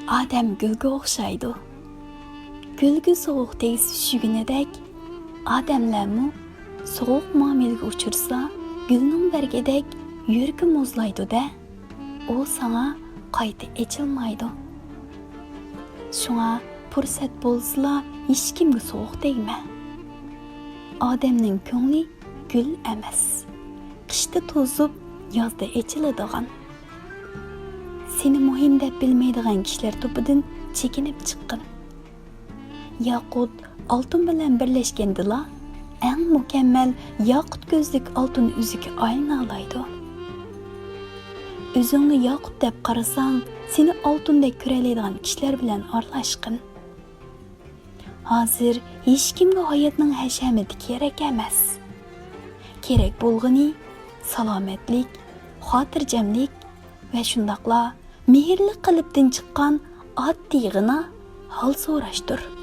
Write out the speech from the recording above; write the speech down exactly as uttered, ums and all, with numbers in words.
ئادەم گۈلگە ئوخشايدۇ. گۈلگە سوغۇق تېگىسە چۈشىگىنىدەك، ئادەملەرمۇ سوغۇق مۇئامىلىگە ئۇچرىسا، گۈلنىڭ بەرگىدەك يۈرىكى مۇزلايدۇ-دە، ئۇ ساڭا قايتا ئېچىلمايدۇ. شۇڭا پۇرسەت بولسىلا، ھېچكىمگە سوغۇق تەگمە. ئادەمنىڭ كۆڭلى گۈل ئەمەس، قىشتا توزۇپ، يازدا ئېچىلىدىغان. سېنى مۇھىم دەپ بىلمەيدىغان كىشىلەر توپىدىن چېكىنىپ چىققىن. ياقۇت ئالتۇن بىلەن بىرلەشكەندىلا، ئەڭ مۇكەممەل ياقۇت كۆزلۈك ئالتۇن ئۈزۈكى ئايلىنالايدۇ. ئۆزۈڭنى ياقۇت دەپ قارىساڭ، سېنى ئالتۇندەك كۆرەلەيدىغان كىشىلەر بىلەن ئارىلاشقىن. ھازىر ھېچكىمگە ھاياتنىڭ ھەشەمىتى كېرەك ئەمەس. كېرەك بولغىنى سالامەتلىك، خاتىرجەملىك ۋە شۇنداقلا مېھىرلىك قەلبتىن چىققان ئاددىيغىنا ھال سوراشتۇر.